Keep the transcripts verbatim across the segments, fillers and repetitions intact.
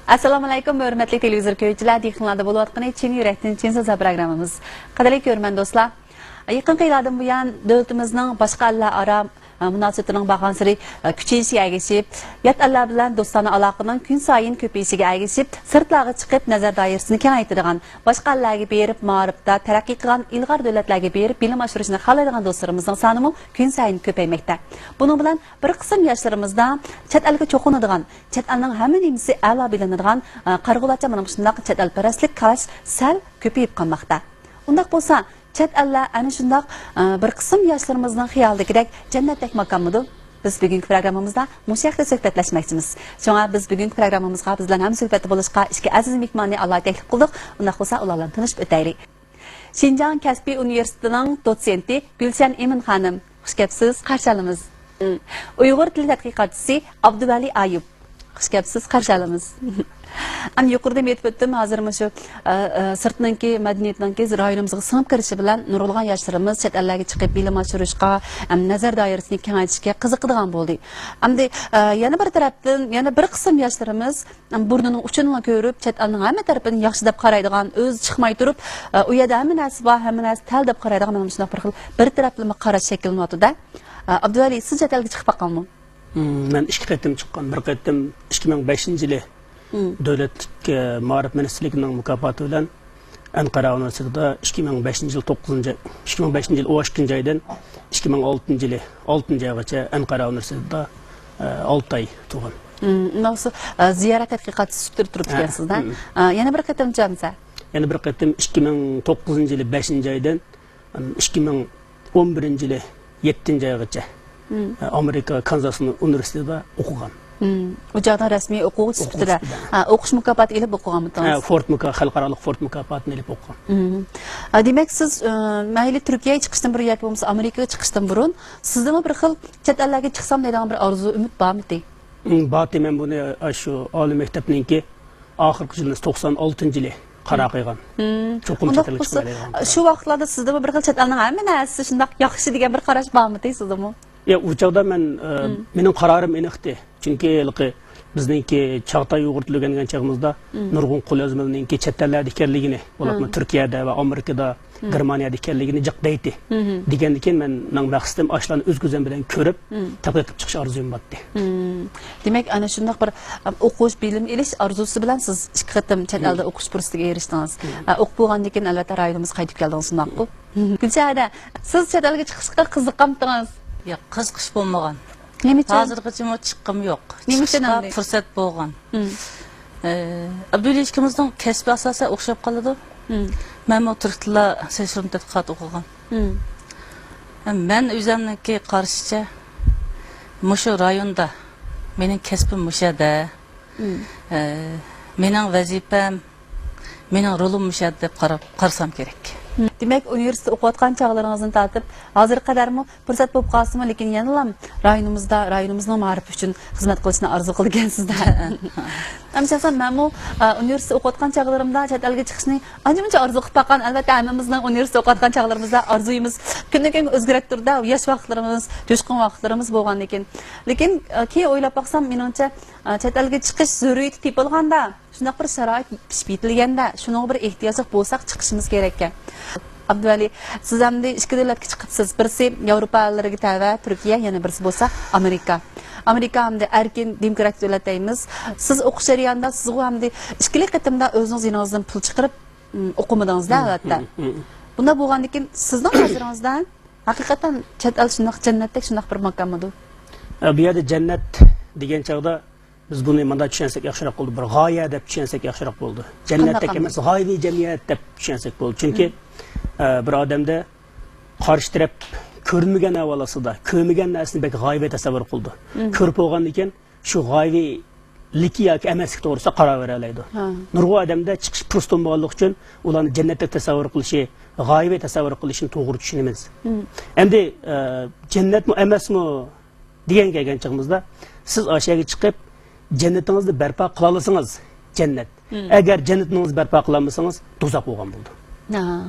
ئەسسالامۇئەلەيكۇم، ھۆرمەتلىك تېلېۋىزور كۆرگۈچىلەر، دىققىتىڭلاردا بولۇۋاتقىنى چىن يۈرەكتىن چىن سۆزلەر پروگراممىمىز. قەدىرلىك كۆرۈرمەن دوستلار، يېقىنقى يىللاردىن بۇيان دۆلىتىمىزنىڭ باشقا ئەللەر ئارا، ئە، مۇناسىۋىتىنىڭ بارغانسېرى، ئە، كۈچىيىشىگە ئەگىشىپ، يات ئەللەر بىلەن دوستانە ئالاقىنىڭ كۈنسايىن كۆپىيىشىگە ئەگىشىپ، سىرتلارغا چىقىپ نەزەر دائىرىسىنى كېڭەيتىدىغان، باشقا ئەللەرگە بېرىپ مائارىپتا تەرەققىي قىلغان ئىلغار دۆلەتلەرگە بېرىپ بىلىم ئاشۇرۇشنى خالايدىغان دوستلىرىمىزنىڭ سانىمۇ كۈنسايىن كۆپەيمەكتە. بۇنىڭ بىلەن بىر قىسىم ياشلىرىمىزدا چەت ئەلگە چوقۇنىدىغان، چەت ئەلنىڭ ھەممە نېمىسى ئەلا بىلىنىدىغان، ئە، قارىغۇلارچە مانا مۇشۇنداق چەت ئەلپەرەسلىك قاراش سەل كۆپىيىپ قالماقتا. ئۇنداق بولسا، چەت ئەللەر ئەنە شۇنداق، ئە، بىر قىسىم ياشلىرىمىزنىڭ خىيالىدىكىدەك جەننەتتەك ماكانمىدۇ؟ بىز بۈگۈنكى پروگراممىمىزدا مۇشۇ ھەقتە سۆھبەتلەشمەكچىمىز. شۇڭا بىز بۈگۈنكى پروگراممىمىزغا بىز بىلەن ھەمسۆھبەتتە بولۇشقا ئىككى ئەزىز مېھماننى ئالاھىدە تەكلىپ قىلدۇق. ئۇنداق بولسا ئۇلار بىلەن تونۇشۇپ ئۆتەيلى. شىنجاڭ كەسپىي ئۇنىۋېرسىتېتىنىڭ دوتسېنتى گۈلشەن ئىمىن خانىم، خۇش كەپسىز، قارشى ئالىمىز. ئۇيغۇر تىلى تەتقىقاتچىسى ئابدۇۋەلى ئايۇپ، خۇش كەپسىز، قارشى ئالىمىز. ئەمدى يۇقىرىدا ئېيتىپ ئۆتتۈم، ھازىر مۇشۇ، ئە، ئە، سىرتنىڭكى، مەدەنىيەتنىڭكى رايونىمىزغا سىڭىپ كىرىشى بىلەن نۇرغۇنلىغان ياشلىرىمىز چەت ئەللەرگە چىقىپ بىلىم ئاشۇرۇشقا، ئەم، نەزەر دائىرىسىنى كېڭەيتىشكە قىزىقىدىغان بولدى. ئەمدى، ئە، يەنە بىر تەرەپتىن، يەنە بىر قىسىم ياشلىرىمىز بۇرنىنىڭ ئۇچىنىلا كۆرۈپ، چەت ئەلنىڭ ھەممە تەرىپىنى ياخشى دەپ قارايدىغان، ئۆزى چىقماي تۇرۇپ، ئە، ئۇ يەردە ھەممە نەرسە بار، ھەممە نەرسە تەل دەپ قارايدىغان مانا مۇشۇنداق بىر خىل بىر تەرەپلىمە قاراش شەكىللىنىۋاتىدۇ-دە. ئە، ئابدۇۋەلى، سىز چەت ئەلگە چىقىپ باققانمۇ؟ مم، مەن ئىككى قېتىم چىققان. بىر قېتىم ئىككى مىڭ بەشىنچى يىلى مم. دۆلەتلىك، ئە، مائارىپ مىنىستىرلىكىنىڭ مۇكاپاتى بىلەن ئەنقەرە ئۇنىۋېرسىتېتىدا ئىككى مىڭ بەشىنچى يىل توققۇزىنچى، ئىككى مىڭ بەشىنچى يىل ئون ئىككىنچى ئايدىن ئىككى مىڭ ئالتىنچى يىلى ئالتىنچى ئايغىچە ئەنقەرە ئۇنىۋېرسىتېتىدا، ئە، ئالتە ئاي تۇرغان. مم، ئۇنداق بولسا، ئە، زىيارەت تەتقىقاتچىسى تۈرتۈرۈپ ھە، تۇرغانسىز-دە. مم. ئە، يەنە بىر قېتىمچە ئەمسە؟ يەنە بىر قېتىم ئىككى مىڭ توققۇزىنچى يىلى بەشىنچى ئايدىن ئىككى مىڭ ئون بىرىنچى يىلى يەتتىنچى ئايغىچە، مم. ئامېرىكا كانزاس ئۇنىۋېرسىتېتىدا ئوقۇغان. مم. ئۇ چاغدا رەسمىي ئوقۇغۇچى سۈپىتىدە، ئوقۇغۇچى سۈپىتىدە. ھە، ئوقۇش مۇكاپاتى ئېلىپ ئوقۇغانمىدىڭىز؟ ھە، فورد مۇكا-، خەلقئارالىق فورد مۇكاپاتىنى ئېلىپ ئوقۇغان. مم. ھە، دېمەك، سىز، ئە، مەيلى تۈركىيەگە چىقىشتىن بۇرۇن ياكى بولمىسا ئامېرىكىغا چىقىشتىن بۇرۇن سىزدىمۇ بىر خىل چەت ئەللەرگە چىقسام دەيدىغان بىر ئارزۇ، ئۈمىد بارمىدى؟ مم، بارتى. مەن بۇنى، ئە، شۇ ئالىي مەكتەپنىڭكى ئاخىرقى يىلىنى توقسان ئالتىنچى يىلى قارار قىلغان. مم. چوقۇم ئۇنداق چەت ئەلگە بولسا، چىقماي دەيدىغان قارار. شۇ ۋاقىتلاردا سىزدىمۇ بىر خىل چەت ئەلنىڭ ھەممە نەرسىسى شۇنداق ياخشى دېگەن بىر قاراش بارمىدى سىزدىمۇ؟ يا، ئۇ چاغدا مەن، ئە، مم. مېنىڭ قارارىم ئېنىقتى. چۈنكى ھېلىقى بىزنىڭكى چاغتاي ئۇيغۇر تىلى ئۆگەنگەن چېغىمىزدا مم. نۇرغۇن قوليازمىلىرىنىڭكى چەت ئەللەردە ئىكەنلىكىنى، بولۇپمۇ مم. تۈركىيەدە ۋە ئامېرىكىدا، مم. گېرمانىيەدە ئىكەنلىكىنى جىق دەيتتى. مم. دېگەندىن كېيىن مەن، مېنىڭ مەقسىتىم ئاشۇلارنى ئۆز كۆزۈم بىلەن كۆرۈپ، مم. تەتقىق قىلىپ چىقىش ئارزۇيۇم بارتتى. مم. دېمەك، ئەنە شۇنداق بىر، ئە، ئوقۇش، بىلىم ئېلىش ئارزۇسى بىلەن سىز ئىككى قېتىم چەت مم. ئەلدە ئوقۇش پۇرسىتىگە ئېرىشتىڭىز. مم. ئە، ئوقۇپ بولغاندىن كېيىن، ئەلۋەتتە، رايونىمىزغا قايتىپ كەلدىڭىز، شۇنداققۇ؟ مم. گۈلشەھەردە، سىز چەت ئەلگە چىقىشقا قىزىقامتىڭىز؟ ياق، قىزىقىش بولمىغان. نېمە ئۈچۈن؟ ھازىرغىچىمۇ چىققۇم يوق. نېمە ئۈچۈن چىقىشقا ئەمدى؟ پۇرسەت بولغان. مم. ئە، ئابدۇۋەلى ئىككىمىزنىڭ كەسپى ئاساسەن ئوخشاپ قالىدۇ. مم. مەنمۇ تۈرك تىلى سېلىشتۇرما تەتقىقات ئوقۇغان. مم. مەن ئۆزۈمنىڭكى قارىشىچە، مۇشۇ رايوندا مېنىڭ كەسپىم مۇشۇ يەردە. مم. ئە، مېنىڭ ۋەزىپەم، مېنىڭ رولۇم مۇشۇ يەردە دەپ قاراپ، قارىسام كېرەك. مم. دېمەك، ئۇنىۋېرسىتېتتا ئوقۇۋاتقان چاغلىرىڭىزدىن تارتىپ ھازىرغا قەدەرمۇ پۇرسەت بولۇپ قالسىمۇ، لېكىن يەنىلا رايونىمىزدا، رايونىمىزنىڭ مائارىپى ئۈچۈن خىزمەت قىلىشنى ئارزۇ قىلىدىكەنسىز-دە. ئەمما شەخسەن مەنمۇ، ئە، ئۇنىۋېرسىتېتتا ئوقۇۋاتقان چاغلىرىمدا چەت ئەلگە چىقىشنى ئانچە-مۇنچە ئارزۇ قىلىپ باققان. ئەلۋەتتە، ھەممىمىزنىڭ ئۇنىۋېرسىتېتتا ئوقۇۋاتقان چاغلىرىمىزدا ئارزۇيىمىز كۈندىن-كۈنگە ئۆزگىرىپ تۇرىدۇ. ياش ۋاقىتلىرىمىز، جۇشقۇن ۋاقىتلىرىمىز بولغاندىكىن. لېكىن، ئە، كېيىن ئويلاپ باقسام، مېنىڭچە، ئە، چەت ئەلگە چىقىش زۆرۈرىيىتى تېپىلغاندا، شۇنداق بىر شارائىت پىشىپ يېتىلگەندە، شۇنىڭغا بىر ئېھتىياجلىق بولساق، چىقىشىمىز كېرەككەن. ئابدۇۋەلى، سىز ئەمدى ئىككى دۆلەتكە چىقىپسىز. بىرسى ياۋروپا ئەللىرىگە تەۋە تۈركىيە، يەنە بىرسى بولسا ئامېرىكا. ئامېرىكا ئەمدى ئەركىن دېموكراتىك دۆلەت دەيمىز. سىز ئوقۇش جەريانىدا سىزغۇ ئەمدى ئىككىلى قېتىمدا ئۆزىڭىز يېنىڭىزدىن پۇل چىقىرىپ، ئىم، ئوقۇمىدىڭىز-دە، مم، ئەلۋەتتە. مم، مم. بۇنداق بولغاندىن كېيىن سىزنىڭ نەزىرىڭىزدە ھەقىقەتەن چەت ئەل شۇنداق جەننەتتەك شۇنداق بىر ماكانمىدۇ؟ ئە، بۇ يەردە جەننەت دېگەن چاغدا بىز بۇنى مۇنداق چۈشەنسەك ياخشىراق بولىدۇ. بىر غايە دەپ چۈشەنسەك ياخشىراق بولىدۇ. جەننەتتەك قانداق ئەمەس، غايىۋى جەمئىيەت دەپ چۈشەنسەك بولىدۇ. چۈنكى، مم. ئە، بىر ئادەمدە قارشى تەرەپ كۆرۈنمىگەن ئەھۋال ئاستىدا، كۆرمىگەن نەرسىنى بەك غايىۋى تەسەۋۋۇر قىلىدۇ. مم. كۆرۈپ بولغاندىن كېيىن شۇ غايىۋىلىكى ياكى ئەمەسلىكى توغرىسىدا قارار بېرەلەيدۇ. ھە. نۇرغۇن ئادەمدە چىقىش پۇرسىتى بولمىغانلىقى ئۈچۈن ئۇلارنى جەننەتتەك تەسەۋۋۇر قىلىشى، غايىۋى تەسەۋۋۇر قىلىشىنى توغرا چۈشىنىمىز. مم. ئەمدى، ئە، جەننەتمۇ ئەمەسمۇ دېگەن كەلگەن چېغىمىزدا، سىز ئاشۇ يەرگە چىقىپ، جەننىتىڭىزنى بەرپا قىلالىسىڭىز، جەننەت. مم. ئەگەر جەننىتىڭىزنى بەرپا قىلالمىسىڭىز، دوزاخ بولغان بولىدۇ. ھا.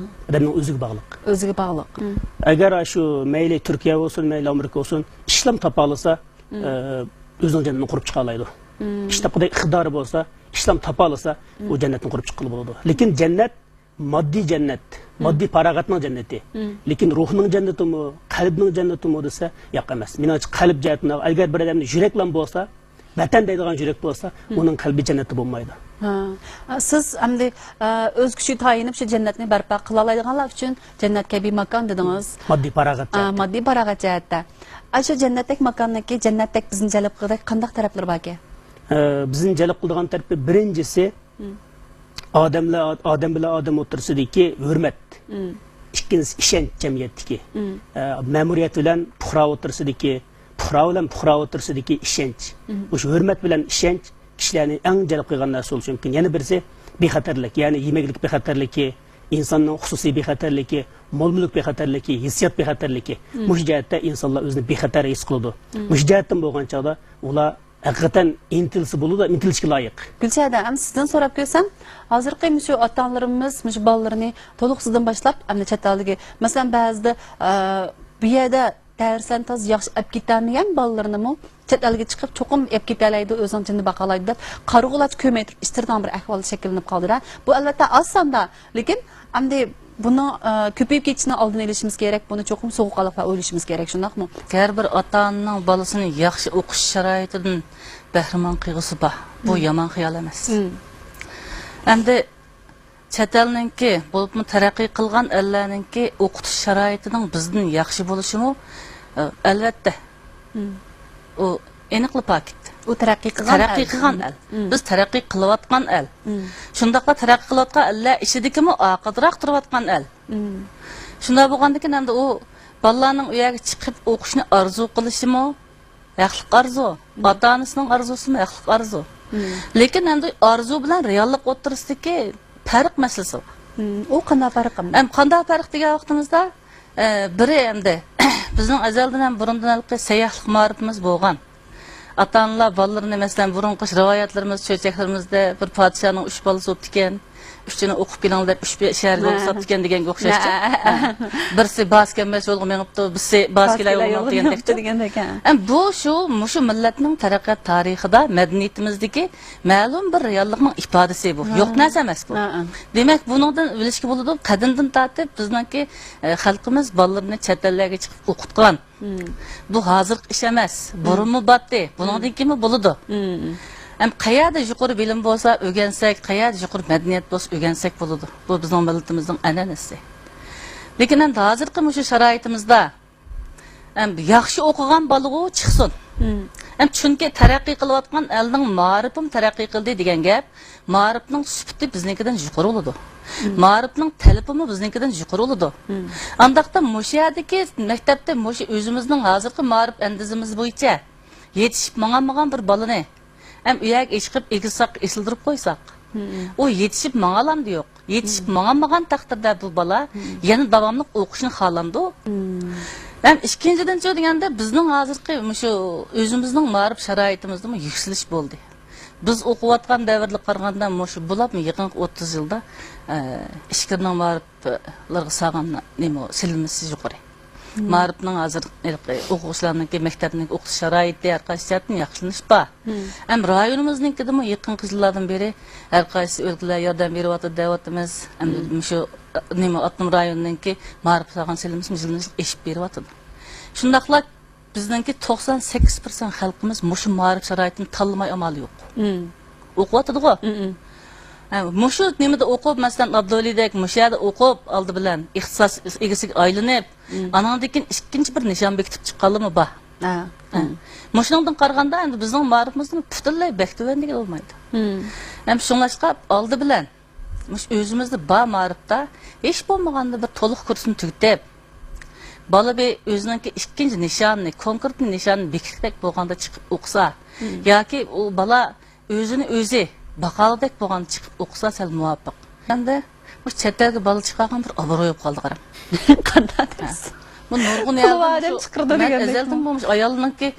ئادەمنىڭ ئۆزىگە باغلىق. ئۆزىگە باغلىق. مم. ئەگەر شۇ مەيلى تۈركىيە بولسۇن، مەيلى ئامېرىكا بولسۇن، ئىشلام تاپالىسا، مم. ئە، ئۆزىنىڭ جەننىتىنى قۇرۇپ چىقالايدۇ. مم. ئىش تاپقۇدەك ئىقتىدارى بولسا، ئىشلام تاپالىسا، ئۇ جەننەتنى قۇرۇپ چىققىلى بولىدۇ. لېكىن جەننەت ماددىي جەننەت، ماددىي پاراغەتنىڭ جەننىتى. لېكىن روھنىڭ جەننىتىمۇ، قەلبنىڭ جەننىتىمۇ دېسە، ياق ئەمەس. مېنىڭچە، قەلب جەھەتتىن، ئەگەر بىر ئادەمدە يۈرەكلا بولسا، ۋەتەن دەيدىغان يۈرەك بولسا، ئۇنىڭ قەلبى جەننەتتە بولمايدۇ. ھە. سىز ئەمدى، ئە، ئۆز كۈچىگە تايىنىپ شۇ جەننەتنى بەرپا قىلالايدىغانلار ئۈچۈن جەننەت كەبى ماكان دېدىڭىز. ماددىي پاراغەت ئە، جەھەتتە. ماددىي پاراغەت جەھەتتە. ئاشۇ جەننەتتەك ماكاننىڭكى جەننەتتەك بىزنى جەلپ قىلىدىغان قانداق تەرەپلىرى باركەن؟ ئە، بىزنى جەلپ قىلىدىغان تەرىپى بىرىنچىسى، ئادەملەر، ئادەم بىلەن ئادەم ئوتتۇرىسىدىكى ھۆرمەت. ئىككىنچىسى ئىشەنچ جەمئىيەتتىكى. ئە، مەمۇرىيەت بىلەن پۇقرا ئوتتۇرىسىدىكى، پۇقرا بىلەن پۇقرا ئوتتۇرىسىدىكى ئىشەنچ. مۇشۇ ھۆرمەت بىلەن ئىشەنچ كىشىلەرنى ئەڭ جەلپ قىلغان نەرسە بولۇشى مۇمكىن. يەنە بىرسى بىخەتەرلىك، يەنى يېمەكلىك بىخەتەرلىكى، ئىنساننىڭ خۇسۇسىي بىخەتەرلىكى، مول-مۈلۈك بىخەتەرلىكى، ھېسسىيات بىخەتەرلىكى. مۇشۇ جەھەتتە ئىنسانلار ئۆزىنى بىخەتەر ھېس قىلىدۇ. مۇشۇ جەھەتتىن بولغان چاغدا ئۇلار ھەقىقەتەن ئىنتىلسا بولىدۇ، ئىنتىلىشكە لايىق. گۈلشەھەر ھەدە، ئەمدى سىزدىن سوراپ كۆرسەم، ھازىرقى مۇشۇ ئاتا-ئانىلىرىمىز مۇشۇ بالىلىرىنى تولۇقسىزدىن باشلاپ، ئەمدى چەت ئەلدىكى، مەسىلەن، بەزىدە، ئە، بۇ يەردە دەرسلەرنى تازا ياخشى ئەپ كېتەلمىگەن بالىلىرىنىمۇ چەت ئەلگە چىقىپ، چوقۇم ئەپ كېتەلەيدۇ، ئۆزىنىڭ جېنىنى باقالايدۇ دەپ، قارىغۇلارچە كۆرمەي تۇرۇپ ئىشتىرىدىغان بىر ئەھۋال شەكىللىنىپ قالدى-دە. بۇ، ئەلۋەتتە، ئاز ساندا، لېكىن ئەمدى بۇنىڭ، ئە، كۆپىيىپ كېتىشىنىڭ ئالدىنى ئېلىشىمىز كېرەك، بۇنى چوقۇم سوغۇققانلىق بىلەن ئويلىشىمىز كېرەك، شۇنداقمۇ؟ ھەر بىر ئاتا-ئانىنىڭ بالىسىنى ياخشى ئوقۇش شارائىتىدىن بەھرىمەن قىلغۇسى بار. بۇ يامان خىيال ئەمەس. ئەمدى چەت ئەلنىڭكى، بولۇپمۇ تەرەققىي قىلغان ئەللەرنىڭكى ئوقۇتۇش شارائىتىنىڭ بىزدىن ياخشى بولۇشىمۇ، ئە، ئەلۋەتتە. ئۇ ئېنىقلا پاكىت. ئۇ تەرەققىي قىلغان تەرەققىي ئەل. قىلغان ئەل. بىز تەرەققىي قىلىۋاتقان ئەل. شۇنداقلا تەرەققىي قىلىۋاتقان ئەللەر ئىچىدىكىمۇ ئارقىدىراق تۇرۇۋاتقان ئەل. شۇنداق بولغاندىكىن ئەمدى ئۇ بالىلارنىڭ ئۇ يەرگە چىقىپ ئوقۇشنى ئارزۇ قىلىشىمۇ ھەقلىق ئارزۇ. ئاتا-ئانىسىنىڭ ئارزۇسىمۇ ھەقلىق ئارزۇ. لېكىن ئەمدى ئارزۇ بىلەن رېئاللىق ئوتتۇرىسىدىكى پەرق مەسىلىسى بار. ئۇ قانداق پەرق ئەمدى؟ ئەم، قانداق پەرق دېگەن ۋاقتىمىزدا، ئە، بىرى ئەمدى بىزنىڭ ئەزەلدىن ھەم بۇرۇندىن ھېلىقى سەيياھلىق مائارىپىمىز بولغان. ئاتا-ئانىلار بالىلىرىنى، مەسىلەن، بۇرۇنقى رىۋايەتلىرىمىز، چۆچەكلىرىمىزدە بىر پادىشاھنىڭ ئۈچ بالىسى بوپتىكەن، ئۈچىنى ئوقۇپ كېلىڭ دەپ، ئۈچ شەھەرگە ھە. ئوقۇتۇپتىكەن دېگەنگە ئوخشاشچۇ. ھە. ھە. بىرسى باز كەلمەس يولغا مېڭىپتۇ، بىرسى باز كېلەر يولغا مېڭىپتۇ دېگەندەكچۇ. دېگەندەك، ھە. ئەم، بۇ شۇ، مۇشۇ مىللەتنىڭ تەرەققىيات تارىخىدا، مەدەنىيىتىمىزدىكى مەلۇم بىر رېئاللىقنىڭ ئىپادىسى بۇ. ھە. يوق نەرسە ئەمەس بۇ. ھە، ھە. دېمەك، بۇنىڭدىن بىلىشكە بولىدۇ، قەدىمدىن تارتىپ بىزنىڭكى، ئە، خەلقىمىز بالىلىرىنى چەت ئەللەرگە چىقىپ ئوقۇتقان. بۇ ھازىرقى ئىش ئەمەس. بۇرۇنمۇ بارتتى. بۇنىڭدىن كېيىنمۇ بولىدۇ. ھەم قەيەردە يۇقىرى بىلىم بولسا ئۆگەنسەك، قەيەردە يۇقىرى مەدەنىيەت بولسا ئۆگەنسەك بولىدۇ. بۇ بىزنىڭ مىللىتىمىزنىڭ ئەنئەنىسى. لېكىن ئەمدى ھازىرقى مۇشۇ شارائىتىمىزدا، ئەم، ياخشى ئوقۇغان بالىغۇ چىقسۇن. ئەم، چۈنكى تەرەققىي قىلىۋاتقان ئەلنىڭ مائارىپىمۇ تەرەققىي قىلدى دېگەن گەپ. مائارىپنىڭ سۈپىتى بىزنىڭكىدىن يۇقىرى بولىدۇ. مائارىپنىڭ تەلىپىمۇ بىزنىڭكىدىن يۇقىرى بولىدۇ. ئانداقتا مۇشۇ يەردىكى مەكتەپتە مۇشۇ ئۆزىمىزنىڭ ھازىرقى مائارىپ ئەندىزىمىز بويىچە يېتىشىپ ماڭالمىغان بىر بالىنى ھەم ئۇ يەرگە ئىشقىپ ئېگىز ساققا ئېسىلدۈرۈپ قويساق، ئۇ يېتىشىپ ماڭالامدۇ يوق؟ يېتىشىپ ماڭالمىغان تەقدىردە بۇ بالا يەنە داۋاملىق ئوقۇشنى خالامدۇ؟ ھەم ئىككىنچىدىنچۇ دېگەندە، بىزنىڭ ھازىرقى مۇشۇ ئۆزىمىزنىڭ مائارىپ شارائىتىمىزدىمۇ يۈكسىلىش بولدى. بىز ئوقۇۋاتقان دەۋرگە قارىغاندا، مۇشۇ بولۇپمۇ يېقىنقى ئوتتۇز يىلدا، ئە، ئىچكىرىنىڭ مائارىپلىرىغا سالغان نېمە، سېلىنمىسى يۇقىرى. مائارىپنىڭ ھازىر ھېلىقى ئوقۇغۇچىلارنىڭكى مەكتەپنىڭكى ئوقۇتۇش شارائىتى ھەر قايسى جەھەتتىن ياخشىلىنىش بار. ھەم رايونىمىزنىڭكىدىمۇ يېقىنقى يىللاردىن بېرى ھەر قايسى ئۆلكىلەر ياردەم بېرىۋاتىدۇ دەۋاتىمىز. ھەم مۇشۇ، نېمە، ئاپتونوم رايوننىڭكى مائارىپقا سالغان سېلىنمىسىمۇ يىلدىن يىلغا ئېشىپ بېرىۋاتىدۇ. شۇنداقلا بىزنىڭكى توقسان سەككىز پىرسەنت خەلقىمىز مۇشۇ مائارىپ شارائىتىنى تاللىماي ئامالى يوق. ئوقۇۋاتىدىغۇ. ھە، مۇشۇ نېمىدە ئوقۇپ، مەسىلەن، ئابدۇۋەلىدەك مۇشۇ يەردە ئوقۇپ، ئالدى بىلەن ئىختىساس ئىگىسىگە ئايلىنىپ، ئانىڭدىن كېيىن ئىككىنچى بىر نىشان بېكىتىپ چىققانلىرىمۇ بار. ھە. ھە. مۇشۇنىڭدىن قارىغاندا، ئەمدى بىزنىڭ مائارىپىمىزنى پۈتۈنلەي بەك تۆۋەن دېگىلى بولمايدۇ. ھەم شۇڭلاشقا ئالدى بىلەن مۇشۇ ئۆزىمىزدە بار مائارىپتا ھېچ بولمىغاندا بىر تولۇق كۇرسنى تۈگىتىپ، بالا بىر ئۆزىنىڭكى ئىككىنچى نىشانىنى، كونكرېتنى نىشانىنى بېكىتكۈدەك بولغاندا چىقىپ ئوقۇسا، ياكى ئۇ بالا ئۆزىنى ئۆزى باقالىدەك بولغان چىقىپ ئوقۇسا سەل مۇۋاپىق. ئەمدى بۇ چەت ئەلگە بالا چىقارغان بىر ئابرۇي بولۇپ قالدى، قارا. قانداق دەيسىز؟ بۇ نۇرغۇن يەردە ئادەم چىقىرىدۇ دېگەندەك. مەن ئەزەلدىن بولمۇش ئايالنىڭكى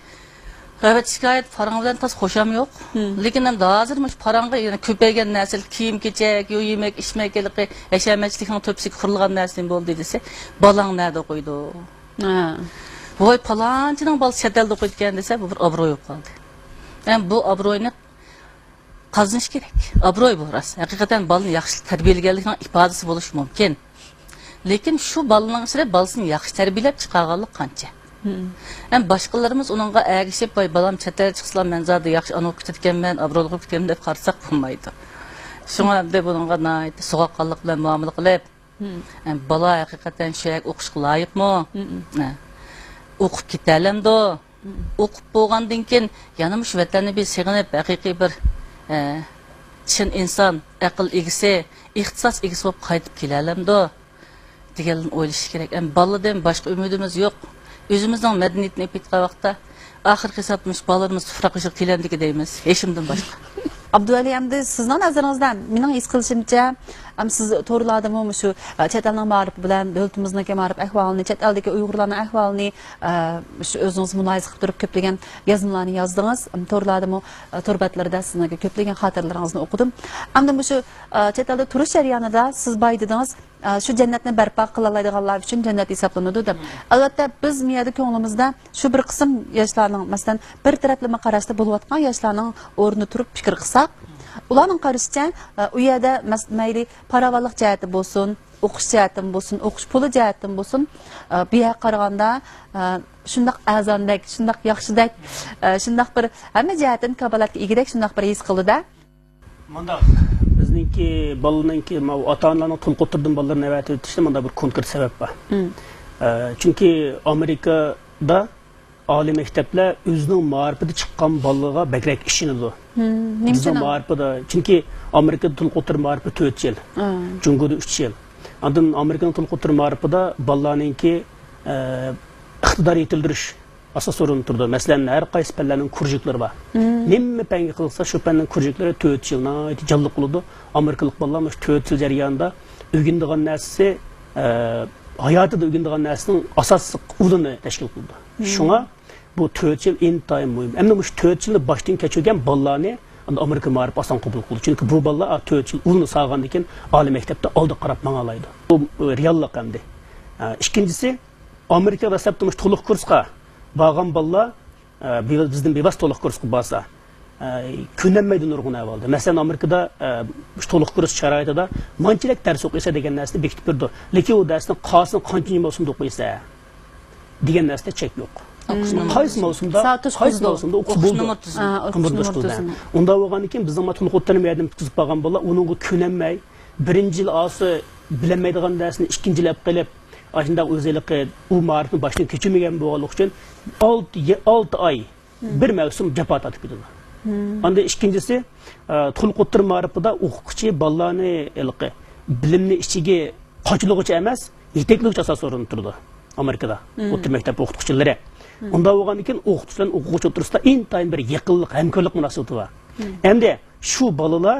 غەيۋەت شىكايەت، پاراڭ بىلەن تاس خۇشام يوق. لېكىن ئەمدى ھازىر مۇشۇ پاراڭغا يەنە كۆپەيگەن نەرسە، كىيىم-كېچەك، يۇ يېمەك، ئىچمەك، ھېلىقى ھەشەمەتچىلىكنىڭ تۆپىسىگە قۇرۇلغان نەرسە نېمە بولدى دېسە، بالاڭ نەدە ئوقۇيدۇ؟ ھە. ۋاي، پالانچىنىڭ بالىسى چەت ئەلدە ئوقۇيدىكەن دېسە، بۇ بىر ئابرۇي بولۇپ قالدى. ھەم بۇ ئابرۇينى قازىنىش كېرەك. ئابروي بۇ راست. ھەقىقەتەن بالىنى ياخشى تەربىيەلىگەنلىكىنىڭ ئىپادىسى بولۇشى مۇمكىن. لېكىن شۇ بالىنىڭ ئىچىدە بالىسىنى ياخشى تەربىيەلەپ چىقارغانلىق قانچە؟ ھەم باشقىلىرىمىز ئۇنىڭغا ئەگىشىپ، ۋاي بالام چەت ئەلگە چىقسىلا مەن زادى ياخشى ئانا بولۇپ كېتىدىكەنمەن، ئابرويلۇق بولۇپ كېتىمەن دەپ قارىساق بولمايدۇ. شۇڭا ئەمدى بۇنىڭغا ناھايىتى سوغۇققانلىق بىلەن مۇئامىلە قىلىپ، ھەم بالا ھەقىقەتەن شۇ يەرگە ئوقۇشقا لايىقمۇ؟ ھە. ئوقۇپ كېتەلەمدۇ؟ ئوقۇپ بولغاندىن كېيىن يەنە مۇشۇ ۋەتەننى بىر سېغىنىپ، ھەقىقىي بىر، ئە، چىن ئىنسان، ئەقىل ئىگىسى، ئىختىساس ئىگىسى بولۇپ قايتىپ كېلەلەمدۇ دېگەنلەرنى ئويلىشىش كېرەك. ئەمما بالىدىن باشقا ئۈمىدىمىز يوق. ئۆزىمىزنىڭ مەدەنىيىتىنى ئېلىپ ئېيتقان ۋاقىتتا، ئاخىرقى ھېسابتا مۇشۇ بالىلىرىمىز تۇپراق بېشىغا كېلەمدىكىن دەيمىز، ھېچنېمىدىن باشقا. ئابدۇۋەلى، ئەمدى سىزنىڭ نەزىرىڭىزدە، مېنىڭ ھېس قىلىشىمچە، ئەم، سىز تورلاردىمۇ مۇشۇ، ئە، چەت ئەلنىڭ مائارىپى بىلەن دۆلىتىمىزنىڭكى مائارىپ ئەھۋالىنى، چەت ئەلدىكى ئۇيغۇرلارنىڭ ئەھۋالىنى، ئە، شۇ ئۆزىڭىز مۇلاھىزە قىلىپ تۇرۇپ كۆپلىگەن يازمىلارنى يازدىڭىز. ئەم، تورلاردىمۇ، ئە، تور بەتلىرىدە سىزنىڭكى كۆپلىگەن خاتىرىلىرىڭىزنى ئوقۇدۇم. ئەمدى مۇشۇ، ئە، چەت ئەلدە تۇرۇش جەريانىدا سىز باي دېدىڭىز، ئە، شۇ جەننەتنى بەرپا قىلالايدىغانلار ئۈچۈن جەننەت ھېسابلىنىدۇ دەپ. ئەلۋەتتە، بىز مۇ يەردە كۆڭلىمىزدە شۇ بىر قىسىم ياشلارنىڭ، مەسىلەن، بىر تەرەپلىمە قاراشتا بولۇۋاتقان ياشلارنىڭ ئورنىدا تۇرۇپ پىكىر قىلساق، ئۇلارنىڭ قارىشىچە، ئە، ئۇ يەردە مەس-، مەيلى پاراۋانلىق جەھەتتە بولسۇن، ئوقۇش جەھەتتىن بولسۇن، ئوقۇش پۇلى جەھەتتىن بولسۇن، ئە، بۇ يەرگە قارىغاندا، ئە، شۇنداق ئەرزاندەك، شۇنداق ياخشىدەك، ئە، شۇنداق بىر ھەممە جەھەتتىن كاپالەتكە ئىگىدەك شۇنداق بىر ھېس قىلدى-دە. مۇنداق، بىزنىڭكى بالىنىڭكى، ماۋۇ ئاتا-ئانىلارنىڭ تولۇق ئوتتۇرىدىن بالىلىرىنى ئەۋەتىۋېتىشتە مۇنداق بىر كونكرېت سەۋەب بار. ئە، چۈنكى ئامېرىكىدا ئالىي مەكتەپلەر ئۆزىنىڭ مائارىپىدا چىققان بالىلىرىغا بەكرەك ئىشىنىدۇ. بىزنىڭ مائارىپىدا، چۈنكى ئامېرىكىدا تولۇق ئوتتۇرا مائارىپى تۆت يىل، جۇڭگودا ئۈچ يىل. ئاندىن ئامېرىكىنىڭ تولۇق ئوتتۇرا مائارىپىدا بالىلارنىڭكى، ئە، ئىقتىدار يېتىلدۈرۈش ئاساس ئورۇندا تۇرىدۇ. مەسىلەن، ھەر قايسى پەنلەرنىڭ كۇرژۇكلىرى بار. نېمە پەنگە قىلسا، شۇ پەننىڭ كۇرژۇكلىرى تۆت يىل ناھايىتى جانلىق بولىدۇ. ئامېرىكىلىق بالىلار مۇشۇ تۆت يىل جەريانىدا ئۆگىنىدىغان نەرسىسى، ئە، ھاياتىدا ئۆگىنىدىغان نەرسىنىڭ ئاساسلىق ئۇلىنى تەشكىل قىلىدۇ. شۇڭا بۇ تۆت يىل ئىنتايىن مۇھىم. ئەمدى مۇشۇ تۆت يىلنى باشتىن كەچۈرگەن بالىلارنى ئەمدى ئامېرىكا مائارىپى ئاسان قوبۇل قىلىدۇ. چۈنكى بۇ بالىلار، ئا، تۆت يىل ئۇلىنى سالغاندىن كېيىن ئالىي مەكتەپتە ئالدىغا قاراپ ماڭالايدۇ. بۇ، ئە، رېئاللىق ئەمدى. ئە، ئىككىنچىسى، ئامېرىكا دەسلەپتە مۇشۇ تولۇق كۇرسقا بارغان بالىلار، ئە، بىز-، بىزدىن بىۋاسىتە تولۇق كۇرسقا بارسا، ئە، كۆنەلمەيدۇ نۇرغۇن ئەھۋالدا. مەسىلەن، ئامېرىكىدا، ئە، مۇشۇ تولۇق كۇرس شارائىتىدا مانچىلىك دەرس ئوقۇيسەن دېگەن نەرسىنى بېكىتىپ بېرىدۇ. لېكىن ئۇ دەرسنىڭ قالسىنى قانچىنچى مەۋسۇمدا ئوقۇيسەن دېگەن نەرسىدە چەك يوق. قايسى مەۋسۇمدا، قايسى مەۋسۇمدا ئوقۇسا بولىدۇ. ئۇنداق بولغاندىن كېيىن بىزنىڭ تولۇق ئوتتۇرا مەدەنىيەتنى پۈتكۈزۈپ بارغان بالىلار ئۇنىڭغا كۆنەلمەي، بىرىنچى يىل ئالسا بىلەلمەيدىغان نەرسىنى ئىككىنچى يىل ئەپ قېلىپ، ئاشۇنداق ئۆزى ھېلىقى ئۇ مائارىپنى باشتىن كەچۈرمىگەن بولغانلىقى ئۈچۈن ئالتە، ئالتە ئاي، بىر مەۋسۇم جاپا تارتىپ كېتىدۇ. ئاندىن ئىككىنچىسى، ئە، تولۇق ئوتتۇرا مائارىپىدا ئوقۇتقۇچى بالىلارنى ھېلىقى بىلىمنى ئىچىگە قاچىلىغۇچى ئەمەس، يېتەكلىگۈچى ئاساس ئورۇندا تۇرىدۇ ئامېرىكىدا ئوتتۇرا مەكتەپ ئوقۇتقۇچىلىرى. ئۇنداق بولغاندىن كېيىن ئوقۇتقۇچى بىلەن ئوقۇغۇچى ئوتتۇرىسىدا ئىنتايىن بىر يېقىنلىق، ھەمكارلىق مۇناسىۋىتى بار. ئەمدى شۇ بالىلار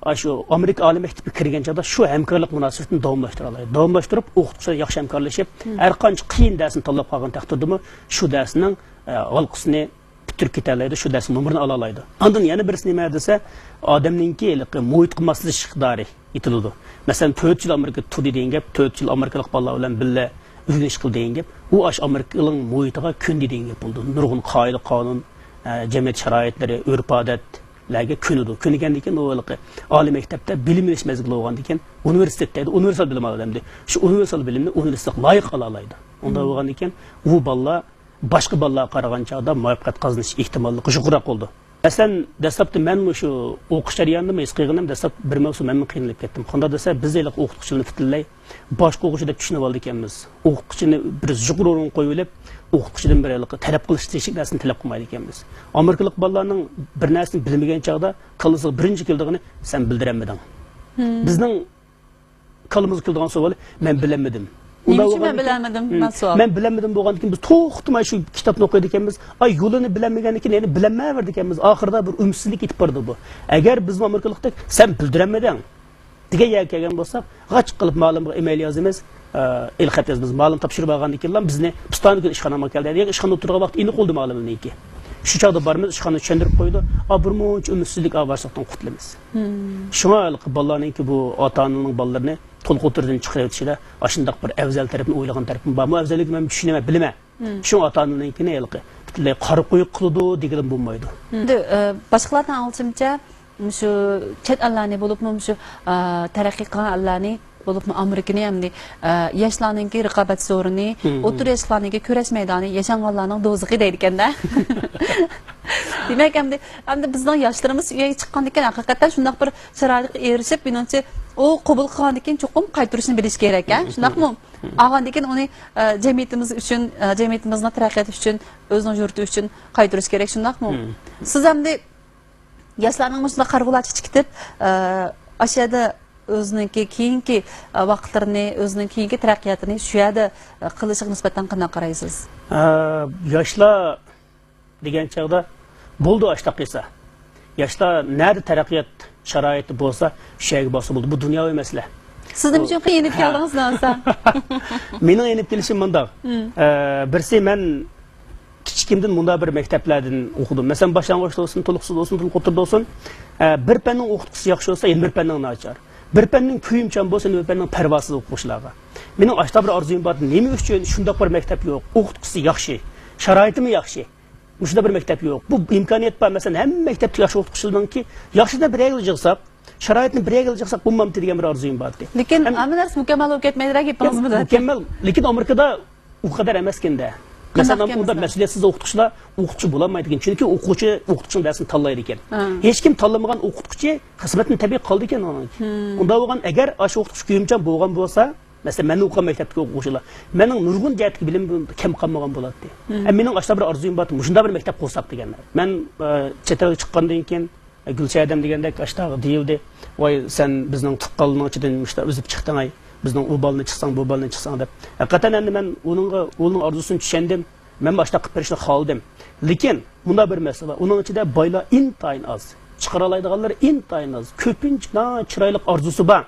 ئاشۇ ئامېرىكا ئالىي مەكتىپىگە كىرگەن چاغدا شۇ ھەمكارلىق مۇناسىۋىتىنى داۋاملاشتۇرالايدۇ. داۋاملاشتۇرۇپ، ئوقۇتقۇچى بىلەن ياخشى ھەمكارلىشىپ، ھەر قانچە قىيىن دەرسنى تاللاپ قالغان تەقدىردىمۇ، شۇ دەرسنىڭ، ئە، ھالقىسىنى پۈتتۈرۈپ كېتەلەيدۇ، شۇ دەرسنىڭ نومۇرىنى ئالالايدۇ. ئاندىن يەنە بىرسى نېمە دېسە، ئادەمنىڭكى ھېلىقى مۇھىتقا ماسلىشىش ئىقتىدارى يېتىلىدۇ. مەسىلەن، تۆت يىل ئامېرىكىدا تۇردى دېگەن گەپ، تۆت يىل ئامېرىكىلىق بالىلار بىلەن بىللە ئۆگىنىش قىلدى دېگەن گەپ، ئۇ ئاشۇ ئامېرىكىنىڭ مۇھىتىغا كۆندى دېگەن گەپ بولىدۇ. نۇرغۇن قائىدە-قانۇن، ئە، جەمئىيەت شارائىتلىرى، ئۆرپ-ئادەت، لەرگە كۆنىدۇ. كۆنگەندىن كېيىن ئۇ ھېلىقى ئالىي مەكتەپتە بىلىم ئېلىش مەزگىلى بولغاندىن كېيىن ئۇنىۋېرسىتېتتا ئۇنىۋېرسال بىلىم ئالىدۇ ئەمدى. شۇ ئۇنىۋېرسال بىلىمنى ئۇنىۋېرسىتېتقا لايىق ئالالايدۇ. ئۇنداق بولغاندىن كېيىن ئۇ بالىلار باشقا بالىلارغا قارىغان چاغدا مۇۋەپپەقىيەت قازىنىش ئېھتىماللىقى يۇقىرىراق بولىدۇ. مەسىلەن، دەسلەپتە مەن مۇشۇ ئوقۇش جەريانىدىمۇ ھېس قىلغىنىم، دەسلەپ بىر مەۋسۇم مەنمۇ قىينىلىپ كەتتىم. قانداق دېسە، بىز ھېلىقى ئوقۇتقۇچىلارنى پۈتۈنلەي باشقا ئوقۇغۇچى دەپ چۈشىنىۋالىدىكەنمىز. ئوقۇتقۇچىنى بىر يۇقىرى ئورۇنغا قويۇۋېلىپ، ئوقۇتقۇچىدىن بىر ھېلىقى تەلەپ قىلىش تېگىشلىك نەرسىنى تەلەپ قىلمايدىكەنمىز. ئامېرىكىلىق بالىلارنىڭ بىر نەرسىنى بىلمىگەن چاغدا كاللىسىغا بىرىنچى كېلىدىغىنى، سەن بىلدۈرەلمىدىڭ. بىزنىڭ كاللىمىزغا كېلىدىغان سوئال، مەن بىلەلمىدىم. نېمە ئۈچۈن مەن بىلەلمىدىم؟ مەن سوئال. مەن بىلەلمىدىم بولغاندىن كېيىن بىز توختىماي شۇ كىتابنى ئوقۇيدىكەنمىز. ئاي، يولىنى بىلەلمىگەندىن كېيىن يەنە بىلەلمەيۋېرىدىكەنمىز. ئاخىرىدا بىر ئۈمىدسىزلىك يېتىپ بارىدۇ بۇ. ئەگەر بىزمۇ ئامېرىكىلىقتەك، سەن بىلدۈرەلمىدىڭ دېگەن يەرگە كەلگەن بولساق، غاچ قىلىپ مالىمغا ئېمېيل يازىمىز، ئە، ئېلخەت يازىمىز. مالىم تاپشۇرۇپ ئالغاندىن كېيىنلا بىزنى پۇستانە كۈنى ئىشخانامغا كەل دەيدۇ. ياكى ئىشخانىدا ئولتۇرغان ۋاقتى ئېنىق بولدى مالىمنىڭكى. شۇ چاغدا بارىمىز، ئىشخانا چۈشەندۈرۈپ قويىدۇ. ئا، بىر مۇنچە ئۈمىدسىزلىك، ئا، بارساقتىن قۇتۇلىمىز. شۇڭا ھېلىقى بالىلارنىڭكى بۇ ئاتا-ئانىنىڭ بالىلىرىنى تولۇق ئوتتۇرىدىن چىقىرىۋېتىشىدە ئاشۇنداق بىر ئەۋزەل تەرىپىنى ئويلىغان تەرىپىمۇ بارمۇ؟ ئەۋزەللىكىنى مەن چۈشىنىمەن، بىلىمەن. شۇڭا ئاتا-ئانىنىڭكىنى ھېلىقى پۈتۈنلەي قارا قويۇق قىلىدۇ دېگىلىمۇ بولمايدۇ. ئەمدى، ئە، باشقىلارنىڭ ئاڭلىشىمچە، مۇشۇ چەت ئەللەرنى، بولۇپمۇ مۇشۇ، ئا، تەرەققىي قىلغان ئەللەرنى، بولۇپمۇ ئامېرىكىنى ئەمدى، ئا، ياشلارنىڭكى رىقابەت سورۇنى، مم، ئوتتۇرا ياشلارنىڭكى كۈرەش مەيدانى، ياشانغانلارنىڭ دوزىخى دەيدىكەن-دە. دېمەك، ئەمدى، ئەمدى بىزنىڭ ياشلىرىمىز ئۆيگە چىققاندىن كېيىن، ھەقىقەتەن شۇنداق بىر شارائىتقا ئېرىشىپ، مېنىڭچە، ئۇ قوبۇل قىلغاندىن كېيىن چوقۇم قايتۇرۇشنى بىلىش كېرەك، ھە؟ شۇنداقمۇ؟ ئالغاندىن كېيىن ئۇنى، ئە، جەمئىيىتىمىز ئۈچۈن، ئە، جەمئىيىتىمىزنىڭ تەرەققىياتى ئۈچۈن، ئۆزىنىڭ يۇرتى ئۈچۈن قايتۇرۇش كېرەك، شۇنداقمۇ؟ مم. سىز ئەمدى ياشلارنىڭ مۇشۇنداق قارىغۇلارچە چىقىتىپ، ئە، ئاشۇ يەردە ئۆزىنىڭكى كېيىنكى، ئە، ۋاقىتلىرىنى، ئۆزىنىڭ كېيىنكى تەرەققىياتىنى شۇ يەردە، ئە، قىلىشىغا نىسبەتەن قانداق قارايسىز؟ ئە، ياشلار دېگەن چاغدا بولدى ئاشتاق قىلسا. ياشلار نەدە تەرەققىيات شارائىتى بولسا، شۇ يەرگە بارسا بولدى. بۇ دۇنياۋى مەسىلە. سىز نېمە ئۈچۈن قىينىلىپ ھە. كەلدىڭىز، دېسە؟ مېنىڭ يېنىپ كېلىشىم مۇنداق. مم. ئە، بىرسى، مەن كىچىكىمدىن مۇنداق بىر مەكتەپلەردىن ئوقۇدۇم. مەسىلەن، باشلانغۇچتا بولسۇن، تولۇقسىز بولسۇن، تولۇق ئوتتۇرىدا بولسۇن. ئە، بىر پەننىڭ ئوقۇتقۇچىسى ياخشى بولسا، يەنە بىر پەننىڭ ناچار. بىر پەننىڭ كۆيۈمچان بولسا، يەنە بىر پەننىڭ پەرۋاسىز ئوقۇغۇچىلارغا. مېنىڭ ئاشتا بىر ئارزۇيۇم بار ئىدى. نېمە ئۈچۈن شۇنداق بىر مەكتەپ يوق؟ ئوقۇتقۇچىسى ياخشى، شارائىتىمۇ ياخشى. مۇشۇنداق بىر مەكتەپ يوق. بۇ ئىمكانىيەت بار. مەسىلەن، ھەممە مەكتەپتە ياخشى ئوقۇتقۇچىلارنىڭكى ياخشىدىن بىر يەرگە يىغساق، شارائىتنى بىر يەرگە يىغساق بولمامتى دېگەن بىر ئارزۇيۇم بار ئىدى. لېكىن ھەم-، ھەممە نەرسە مۇكەممەل بولۇپ كەتمەيدۇ، گېپىڭىزمۇ دەپ. مۇكەممەل، لېكىن ئامېرىكىدا ئۇ قەدەر ئەمەسكەن-دە. قانداق مەسىلەن، ئۇندا ئەمەسكەن؟ مەسئۇلىيەتسىز ئوقۇتقۇچىلار ئوقۇتقۇچى بولالمايدىكەن. چۈنكى ئوقۇغۇچى ئوقۇتقۇچىنىڭ دەرسىنى تاللايدىكەن. ھە. ھېچكىم تاللىمىغان ئوقۇتقۇچى خىزمەتتىن تەبىئىي قالىدىكەن ئۇنىڭ. ھىم. ئۇنداق بولغان، ئەگەر ئاشۇ ئوقۇتقۇچى كۆيۈمچان بولغان بولسا، مەسىلەن، مەن ئوقۇغان مەكتەپتىكى ئوقۇغۇچىلار، مېنىڭ نۇرغۇن جەھەتتىكى بىلىمىم كەم قالمىغان بولاتتى. مم. ھەم مېنىڭ ئاشتا بىر ئارزۇيۇم بارتتى، مۇشۇنداق بىر مەكتەپ قۇرساق دېگەن. مەن، ئە، چەت ئەلگە چىققاندىن كېيىن، ئە، گۈلشەدەم دېگەندەك ئاشتاغا دېيىلدى، ۋاي، سەن بىزنىڭ تۇغقانلىرىنىڭ ئىچىدىن مۇشۇنداق ئۈزۈپ چىقتىڭاي، بىزنىڭ ئۇ بالىنى چىقساڭ، بۇ بالىنى چىقساڭ دەپ. ھەقىقەتەن ئەمدى مەن ئۇنىڭغا، ئۇنىڭ ئارزۇسىنى چۈشەندىم. مەنمۇ ئاشتاق قىلىپ بېرىشنى خالىدىم. لېكىن مۇنداق بىر مەسىلە بار. ئۇنىڭ ئىچىدە بايلار ئىنتايىن ئاز. چىقىرالايدىغانلىرى ئىنتايىن ئاز. كۆپىنچە چىرايلىق ئارزۇسى بار.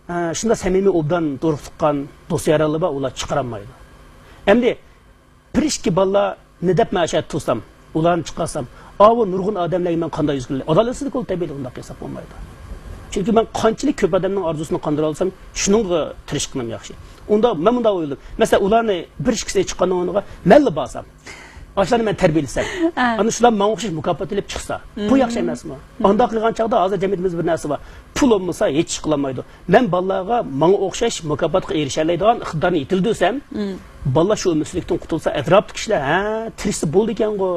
ئە، شۇنداق سەمىمىي، ئوبدان تۇرۇق تۇغقان دوست-يارلىرى بار، ئۇلار چىقىرالمايدۇ. ئەمدى بىر ئىككى بالىلارنى دەپ مەن ئاشۇ يەردە تۇرسام، ئۇلارنى چىقارسام، ئاۋۇ نۇرغۇن ئادەملەرگە مەن قانداق يۈز كېلىدۇ؟ ئادالەتسىزلىك بولىدۇ، تەبىئىي ئۇنداق قىلساق بولمايدۇ. چۈنكى مەن قانچىلىك كۆپ ئادەمنىڭ ئارزۇسىنى قاندۇرالىسام، شۇنىڭغا تىرىشقىنىم ياخشى. ئۇنداق، مەن مۇنداق ئويلىدىم. مەسىلەن، ئۇلارنى بىر ئىككىسىنى چىققاننىڭ ئورنىغا مەنلا بارسام، ئاشۇلارنى مەن تەربىيەلىسەم، ھە. ئانا شۇلار ماڭا ئوخشاش مۇكاپات ئېلىپ چىقسا، بۇ ياخشى ئەمەسمۇ؟ ئانداق قىلغان چاغدا ھازىر جەمئىيىتىمىزدە بىر نەرسە بار. پۇل بولمىسا ھېچ ئىش قىلالمايدۇ. مەن بالىلارغا ماڭا ئوخشاش مۇكاپاتقا ئېرىشەلەيدىغان ئىقتىدارنى يېتىلدۈرسەم، بالىلار شۇ ئۈمىدسىزلىكتىن قۇتۇلسا، ئەتراپتىكى كىشىلەر، ھە، تىرىشسا بولىدىكەنغۇ.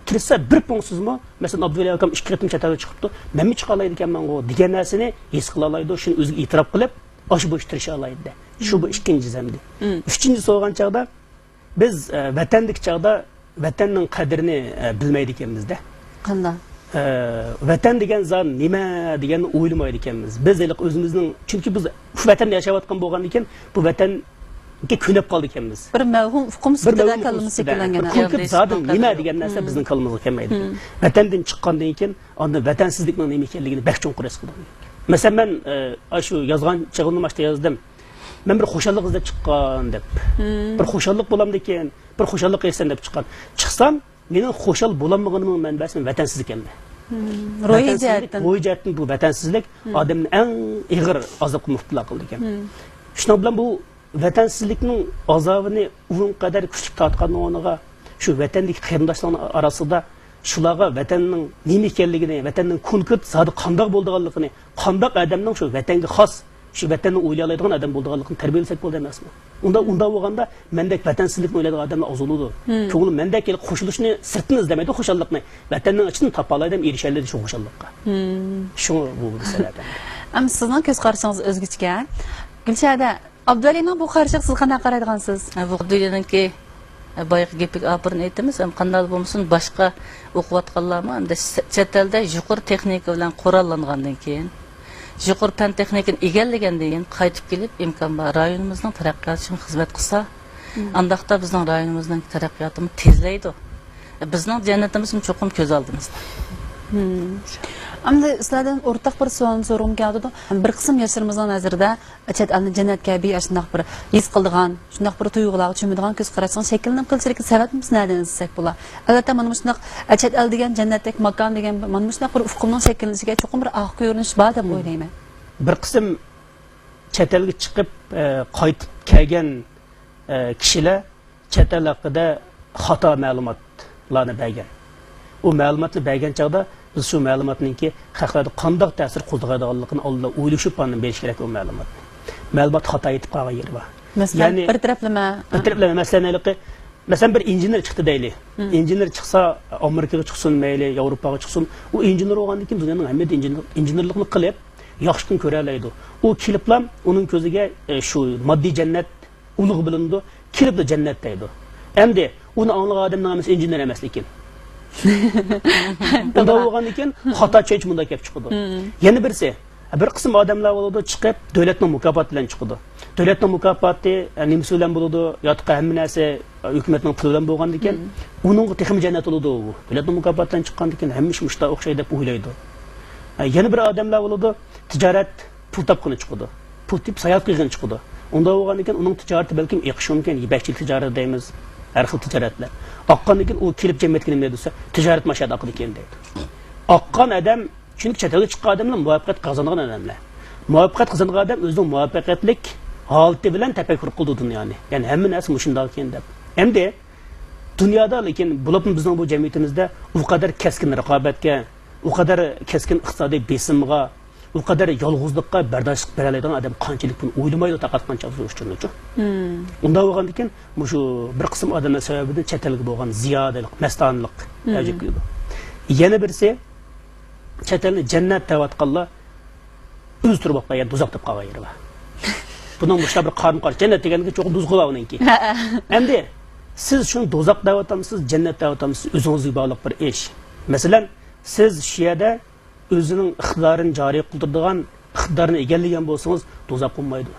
تىرىشسا بىر پۇڭسىزمۇ، مەسىلەن، ئابدۇۋەلى ئاكام ئىككى قېتىم چەت ئەلگە چىقىپتۇ، مەنمۇ چىقالايدىكەنمەنغۇ دېگەن نەرسىنى ھېس قىلالايدۇ، شۇنى ئۆزىگە ئېتىراپ قىلىپ، ئاشۇ بويىچە تىرىشالايدۇ. شۇ بۇ ئىككىنچى زەمدى. ئۈچىنچىسى بولغان چاغدا، بىز، ئە، ۋەتەندىكى چاغدا ۋەتەننىڭ قەدرىنى، ئە، بىلمەيدىكەنمىز-دە. قانداق؟ ئە، ۋەتەن دېگەن زادى نېمە دېگەننى ئويلىمايدىكەنمىز. بىز ھېلىقى ئۆزىمىزنىڭ، چۈنكى بىز شۇ ۋەتەندە ياشاۋاتقان بولغاندىكىن، بۇ ۋەتەنگە كۆنۈپ قالىدىكەنمىز. بىر مەۋھۇم ئۇقۇم بىر سۈپىتىدە مەۋھۇم ئۇقۇم كاللىمىز سۈپىتىدە، شەكىللەنگەن. بىر كونكرېت زادى نېمە دېگەن نەرسە بىزنىڭ كاللىمىزغا كەلمەيدىكەن. ۋەتەندىن چىققاندىن كېيىن، ئاندىن ۋەتەنسىزلىكنىڭ نېمە ئىكەنلىكىنى بەك چوڭقۇر ھېس قىلدىم. مەسىلەن، مەن، ئە، ئاشۇ يازغان چېغىمنى ماشتا يازدىم. مەن بىر خۇشاللىق ئىزدەپ چىققان دەپ. بىر خۇشاللىق بولامدىكىن، بىر خۇشاللىق ئېرىشسەم دەپ چىققان. چىقسام، مېنىڭ خۇشال بولالمىغىنىمنىڭ مەنبەسى مەن ۋەتەنسىزلىك ئەمدى. روھىي ۋەتەنسىزلىك، جەھەتتىن. روھىي جەھەتتىن بۇ ۋەتەنسىزلىك ئادەمنى ئەڭ ئېغىر ئازابقا مۇپتىلا قىلىدىكەن. شۇنىڭ بىلەن بۇ ۋەتەنسىزلىكنىڭ ئازابىنى ئۇنىڭ قەدەر كۈچلۈك تارتقاننىڭ ئورنىغا، شۇ ۋەتەندىكى قېرىنداشلارنىڭ ئارىسىدا شۇلارغا ۋەتەننىڭ نېمە ئىكەنلىكىنى، ۋەتەننىڭ كونكرېت زادى قانداق بولىدىغانلىقىنى، قانداق ئادەمنىڭ شۇ ۋەتەنگە خاس، شۇ ۋەتەننى ئويلايدىغان ئادەم بولىدىغانلىقىنى تەربىيەلىسەك بولىدۇ ئەمەسمۇ؟ ئۇنداق، ئۇنداق بولغاندا مەندەك ۋەتەنسىزلىكنى ئويلايدىغان ئادەملەر ئاز بولىدۇ. كۆڭلى مەندەك ھېلىقى قوشۇلۇشنى سىرتتىن ئىزدەمەيدۇ، خۇشاللىقنى. ۋەتەننىڭ ئىچىدىن تاپالايدۇ ھەم ئېرىشەلەيدۇ شۇ خۇشاللىققا. شۇڭا بۇ مەسىلە. ئەمما سىزنىڭ كۆز قارىشىڭىز ئۆزگىچىكەن. گۈلشەھەردە، ئابدۇۋەلىنىڭ بۇ قارىشىغا سىز قانداق قارايدىغانسىز؟ ھە، بۇ ئابدۇۋەلىنىڭكى، ھە، بايىقى گېپىگە ئاپىرىن ئېيتىمىز. ھەم قانداق بولمىسۇن، باشقا ئوقۇۋاتقانلارمۇ ئەمدى چەت ئەلدە يۇقىرى تېخنىكا بىلەن قوراللانغاندىن كېيىن، يۇقىرى پەن تېخنىكىنى ئىگىلىگەندىن كېيىن قايتىپ كېلىپ، ئىمكان بار رايونىمىزنىڭ تەرەققىياتى ئۈچۈن خىزمەت قىلسا، ئانداقتا بىزنىڭ رايونىمىزنىڭ تەرەققىياتىمۇ تېزلەيدۇ. بىزنىڭ جەننىتىمىزمۇ چوقۇم كۆز ئالدىمىزدا. ئەمدى سىلەردىن ئورتاق بىر سوئالنى سورىغۇم كېلىۋاتىدۇ. بىر قىسىم ياشلىرىمىزنىڭ نەزىرىدە چەت ئەلنى جەننەت كەبى ئاشۇنداق بىر ھېس قىلىدىغان، شۇنداق بىر تۇيغۇلارغا چۆمىدىغان كۆز قاراشنىڭ شەكىللىنىپ قېلىشىدىكى سەۋەبنى بىز نەدىن ئىزدىسەك بولا؟ ئەلۋەتتە، مانا مۇشۇنداق، ئە، چەت ئەل دېگەن جەننەتتەك ماكان دېگەن، مانا مۇشۇنداق بىر ئۇقۇمنىڭ شەكىللىنىشىگە چوقۇم بىر ئارقا كۆرۈنۈش بار دەپ ئويلايمەن. بىر قىسىم چەت ئەلگە چىقىپ، ئە، قايتىپ كەلگەن، ئە، كىشىلەر چەت ئەل ھەققىدە خاتا مەلۇماتلارنى بەرگەن. ئۇ مەلۇماتنى بەرگەن چاغدا بىز شۇ مەلۇماتنىڭكى خەقلەردە قانداق تەسىر قوزغايدىغانلىقىنى ئالدىن ئويلىشىپ، ئاندىن بېرىش كېرەك ئۇ مەلۇماتنى. مەلۇمات خاتا يېتىپ قالغان يېرى بار. مەسىلەن، يەنى بىر تەرەپلىمە. بىر تەرەپلىمە، مەسىلەن، ھېلىقى، مەسىلەن، بىر ئىنژېنېر چىقتى دەيلى. مم. ئىنژېنېر چىقسا، ئامېرىكىغا چىقسۇن مەيلى، ياۋروپاغا چىقسۇن، ئۇ ئىنژېنېر بولغاندىن كېيىن دۇنيانىڭ ھەممە يېرىدە ئىنژېنېر-، ئىنژېنېرلىقنى قىلىپ، ياخشىلىقنى كۆرەلەيدۇ. ئۇ كېلىپلا ئۇنىڭ كۆزىگە، ئە، شۇ ماددىي جەننەت ئۇلۇغ بىلىنىدۇ، كېلىپلا جەننەت دەيدۇ. ئەمدى ئۇنى ئاڭلىغان ئادەمنىڭ ھەممىسى ئىنژېنېر ئەمەس لېكىن. ئۇنداق بولغاندىن كېيىن خاتا چۈشەنچە مۇنداق كەپ چىقىدۇ. مم. يەنە بىرسى، بىر قىسىم ئادەملەر بولىدۇ، چىقىپ دۆلەتنىڭ مۇكاپاتى بىلەن چىقىدۇ. دۆلەتنىڭ مۇكاپاتى، ئە، نېمىسى بىلەن بولىدۇ؟ ياتقا ھەممە نەرسە، ئە، ھۆكۈمەتنىڭ پۇلى بىلەن بولغاندىكىن، مم، ئۇنىڭغا تېخىمۇ جەننەت بولىدۇ. دۆلەتنىڭ مۇكاپاتى بىلەن چىققاندىكىن ھەممە ئىش مۇشۇنداق ئوخشايدۇ دەپ ئويلايدۇ. ئە، يەنە بىر ئادەملەر بولىدۇ، تىجارەت پۇل تاپقىلى چىقىدۇ. پۇل تېپىپ ساياھەت قىلغىلى چىقىدۇ. ئۇنداق بولغاندىن كېيىن ئۇنىڭ تىجارىتى بەلكىم ئېقىشى مۇمكىن، يىپەكچىلىك تىجارىتى دەيمىز، ھەر خىل تىجارەتلەر. ئاققاندىن كېيىن ئۇ كېلىپ جەمئىيەتكە نېمە دەيدۇ دېسە، تىجارەت مانا شۇ يەردە ئاقىدىكەن دەيدۇ. ئاققان ئادەم، چۈنكى چەت ئەلگە چىققان ئادەملەر مۇۋەپپەقىيەت قازانغان ئادەملەر. مۇۋەپپەقىيەت قازانغان ئادەم ئۆزىنىڭ مۇۋەپپەقىيەتلىك ھالىتى بىلەن تەپەككۇر قىلىدۇ دۇنيانى. يەنى ھەممە نەرسە مۇشۇنداق ئىكەن دەپ. ئەمدى دۇنيادا، لېكىن بولۇپمۇ بىزنىڭ بۇ جەمئىيىتىمىزدە ئۇ قەدەر كەسكىن رىقابەتكە، ئۇ قەدەر كەسكىن ئىقتىسادىي بېسىمغا، ئۇ قەدەر يالغۇزلۇققا بەرداشلىق بېرەلەيدىغان ئادەم قانچىلىك بۇنى ئويلىمايدۇ، تاقەت قانچە ئۇچۇرنىچۇ. مم. ئۇنداق بولغاندىكىن، مۇشۇ بىر قىسىم ئادەملەر سەۋەبىدىن چەت ئەلگە بولغان زىيادىلىق، مەستانىلىق، مم، ئەۋج ئېلىپ كېلىدۇ. يەنە بىرسى، چەت ئەلنى جەننەت دەۋاتقانلار ئۆزى تۇرۇپ باققان يەر دوزاخ دەپ قالغان يېرى بار. بۇنىڭ مۇشۇنداق بىر قارىمۇ قارشى، جەننەت دېگەنگە چوقۇم دوزىخى بار ئۇنىڭكى. ھەئە. ئەمدى سىز شۇنى دوزاخ دەۋاتامسىز، جەننەت دەۋاتامسىز، ئۆزىڭىزگە باغلىق بىر ئىش. مەسىلەن، سىز شۇ يەردە ئۆزىنىڭ ئىقتىدارىنى جارى قىلدۇرىدىغان ئىقتىدارنى ئىگىلىگەن بولسىڭىز، دوزاخ بولمايدۇ.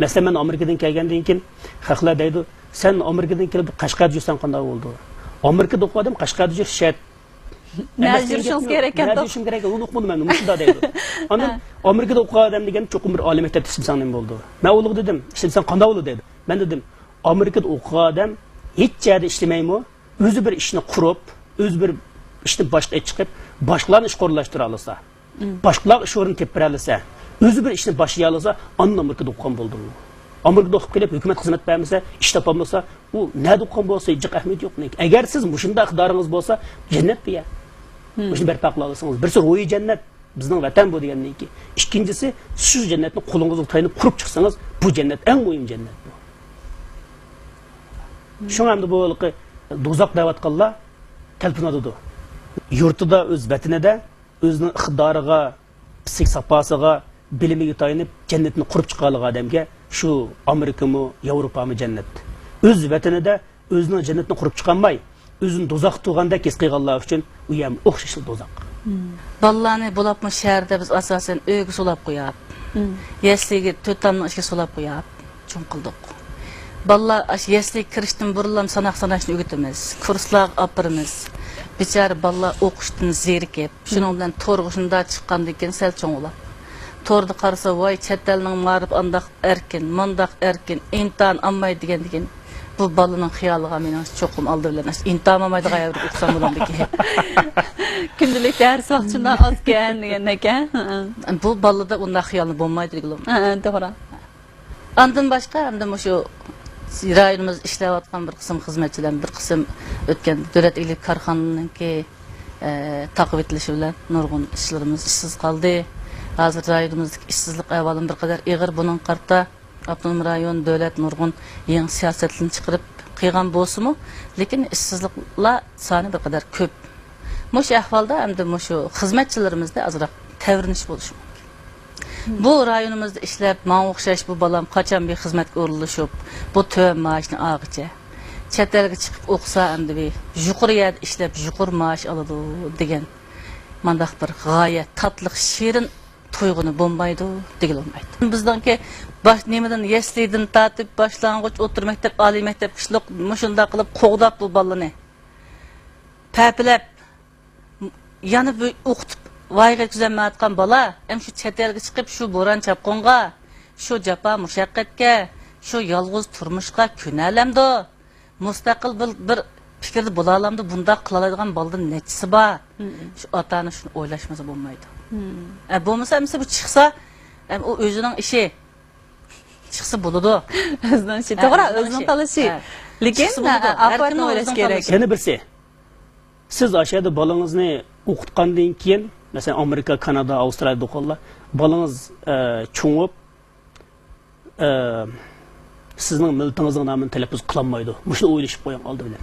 مەسىلەن، مەن ئامېرىكىدىن كەلگەندىن كېيىن خەقلەر دەيدۇ، سەن ئامېرىكىدىن كېلىپ قەشقەردە يۈرسەڭ قانداق بولىدۇ؟ ئامېرىكىدا ئوقۇغان ئادەم قەشقەردە يۈرۈش شەرت. نەدە يۈرۈشۈڭىز كېرەك ئىكەن؟ نەدە يۈرۈشۈم كېرەك ئىكەن؟ ئۇنى ئۇقمىدىم مەن، مۇشۇنداق دەيدۇ. ئاندىن ھە. ئامېرىكىدا ئوقۇغان ئادەم دېگەن چوقۇم بىر ئالىي مەكتەپتە ئىشلىسەڭ نېمە بولىدۇ؟ مەن ئۇلارغا دېدىم، ئىشلىسەڭ قانداق بولىدۇ دېدى. مەن دېدىم، ئامېرىكىدا ئوقۇغان ئادەم ھېچ يەردە ئىشلىمەيمۇ، ئۆزى بىر ئىشنى قۇرۇپ، ئۆزى بىر ئىشنى باشقا ئېلىپ چىقىپ، باشقىلارنى ئىشقا ئورۇنلاشتۇرالىسا، مم، باشقىلارغا ئىش ئورنى تېپىپ بېرەلىسە، ئۆزى بىر ئىشنى باشلىيالىسا، ئاندىن ئامېرىكىدا ئوقۇغان بولىدۇ. ئامېرىكىدا ئوقۇپ كېلىپ، ھۆكۈمەت خىزمەت بەرمىسە، ئىش تاپالمىسا، ئۇ نەدە ئوقۇغان بولسا، جىق ئەھمىيىتى يوق. ئەگەر سىز مۇشۇنداق ئىقتىدارىڭىز بولسا، جەننەت بۇ يەر. مم. مۇشۇنى بەرپا قىلالىسىڭىز، بىرسى روھىي جەننەت، بىزنىڭ ۋەتەن بۇ دېگەندىن كېيىن. ئىككىنچىسى، شۇ جەننەتنى قولىڭىزغا تايىنىپ قۇرۇپ چىقسىڭىز، بۇ جەننەت ئەڭ مۇھىم جەننەت بۇ. شۇڭا ئەمدى بۇ ھېلىقى دوزاخ دەۋاتقانلار تەلپۈنۈۋاتىدۇ. يۇرتىدا، ئۆز ۋەتىنىدە ئۆزىنىڭ ئىقتىدارىغا، پىسخىك ساپاسىغا، بىلىمىگە تايىنىپ جەننىتىنى قۇرۇپ چىقالىغان ئادەمگە شۇ ئامېرىكىمۇ، ياۋروپامۇ جەننەت. ئۆز ۋەتىنىدە ئۆزىنىڭ جەننىتىنى قۇرۇپ چىقالماي، ئۆزىنى دوزاخ تۇرغاندەك ھېس قىلغانلار ئۈچۈن ئۇ يەرمۇ ئوخشاشلا دوزاخ. مم. بالىلارنى بولۇپمۇ شەھەردە بىز ئاساسەن ئۆيگە سولاپ قوياپ، مم، يەسلىگە تۆت تامنىڭ ئىچىگە سولاپ قوياپ چوڭ قىلدۇق. بالىلار ئاشۇ يەسلىگە كىرىشتىن بۇرۇنلا ساناق ساناشنى ئۆگىتىمىز، كۇرسلارغا ئاپىرىمىز. بىچارە بالىلار ئوقۇشتىن زېرىكىپ، شۇنىڭ بىلەن تورغا شۇنداق چىققاندىن كېيىن سەل چوڭ بولاپ، توردا قارىسا، ۋاي، چەت ئەلنىڭ مائارىپى ئانداق ئەركىن، مانداق ئەركىن، ئىمتىھان ئالمايدۇ دېگەندىكىن، بۇ بالىنىڭ خىيالىغا مېنىڭ چوقۇم ئالدى بىلەن ئاشۇ ئىمتىھان ئالمايدىغان يەرگە ئوقۇسام بولامدىكىن. كۈندىلىك دەرس ۋاقتى شۇنداق ئازكەن دېگەندەك، ھە؟ بۇ بالىدا ئۇنداق خىيالنى بولمايدۇ دېگىلى. ھە، ھە، توغرا. ئاندىن باشقا، ئەمدى مۇشۇ رايونىمىزدا ئىشلەۋاتقان بىر قىسىم خىزمەتچىلەر، بىر قىسىم ئۆتكەن دۆلەت ئىگىلىك كارخانىلىرىنىڭكى، ئە، تاقىۋېتىلىشى بىلەن نۇرغۇن ئىشلىرىمىز ئىشسىز قالدى. ھازىر رايونىمىزدىكى ئىشسىزلىق ئەھۋالىمۇ بىر قەدەر ئېغىر. بۇنىڭغا قارىتا ئاپتونوم رايون، دۆلەت نۇرغۇن يېڭى سىياسەتلەرنى چىقىرىپ قىلغان بولسىمۇ، لېكىن ئىشسىزلىقلار سانى بىر قەدەر كۆپ. مۇشۇ ئەھۋالدا ئەمدى مۇشۇ خىزمەتچىلىرىمىزدە ئازراق تەۋرىنىش بولۇشى مۇمكىن. بۇ رايونىمىزدا ئىشلەپ، ماڭا ئوخشاش بۇ بالام قاچان بىر خىزمەتكە ئورۇنلىشىپ، بۇ تۆۋەن مائاشنى ئالغىچە، چەت ئەلگە چىقىپ ئوقۇسا، ئەمدى بىر يۇقىرى يەردە ئىشلەپ، يۇقىرى مائاش ئالىدۇ دېگەن مانداق بىر غايەت تاتلىق، شېرىن تۇيغۇنى بولمايدۇ دېگىلى بولمايدۇ. بىزنىڭكى باش، نېمىدىن، يەسلىدىن تارتىپ، باشلانغۇچ، ئوتتۇرا مەكتەپ، ئالىي مەكتەپكىچىلىك مۇشۇنداق قىلىپ قوغداپ بۇ بالىنى، پەپىلەپ، يەنە بىر ئوقۇتۇپ ۋايىغا يەتكۈزەلمەيۋاتقان بالا، ئەمدى شۇ چەت ئەلگە چىقىپ، شۇ بوران-چاپقۇنغا، شۇ جاپا-مۇشەققەتكە، شۇ يالغۇز تۇرمۇشقا كۆنەلەمدۇ؟ مۇستەقىل بىر، بىر پىكىردە بولالامدۇ؟ بۇنداق قىلالايدىغان بالىدىن نەچچىسى بار؟ مم. شۇ ئاتا-ئانا شۇنى ئويلاشمىسا بولمايدۇ. مم. ئە، بولمىسا، ئەمىسە بۇ چىقسا، ئەم، ئۇ ئۆزىنىڭ ئىشى. چىقسا بولىدۇ. ئۆزىنىڭ ئىشى. ئە، توغرا، ئۆزىنىڭ ئۆزىنىڭ ئىشى. تالىشى. ئە. لېكىن، چىقسا بولىدۇ. ئە، ئاقىۋەتنى ئويلاش كېرەك. يەنە بىرسى، سىز ئاشۇ يەردە بالىڭىزنى ئوقۇتقاندىن كېيىن، مەسىلەن، ئامېرىكا، كانادا، ئاۋسترالىيەدە ئوقۇغانلار، بالىڭىز، ئە، چوڭىيىپ، ئە، سىزنىڭ مىللىتىڭىزنىڭ نامىنى تەلەپپۇز قىلالمايدۇ. مۇشۇنى ئويلىشىپ قويۇڭ ئالدى بىلەن.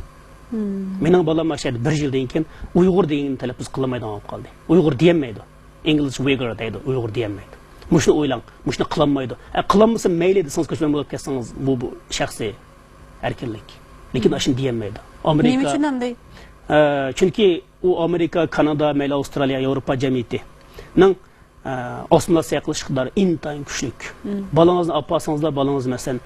مېنىڭ بالام ئاشۇ يەردە بىر يىلدىن كېيىن ئۇيغۇر دېگەننى تەلەپپۇز قىلالمايدىغان بولۇپ قالدى. ئۇيغۇر دېيەلمەيدۇ. ئىنگلىزچە Uyghur دەيدۇ، ئۇيغۇر دېيەلمەيدۇ. مۇشۇنى ئويلاڭ، مۇشۇنى قىلالمايدۇ. ئە، قىلالمىسا مەيلى دېسىڭىز، كۆچمەن بولۇپ كەتسىڭىز، بۇ، بۇ شەخسىي ئەركىنلىك. لېكىن ئاشۇنى دېيەلمەيدۇ. ئامېرىكا، نېمە ئۈچۈن ئەمدى؟ ئە، چۈنكى ئۇ ئامېرىكا، كانادا، مەيلى ئاۋسترالىيە، ياۋروپا جەمئىيىتىنىڭ، ئە، ئاسسىمىلياتسىيە قىلىش ئىقتىدارى ئىنتايىن كۈچلۈك. بالىڭىزنى ئاپارسىڭىزلا، بالىڭىز، مەسىلەن،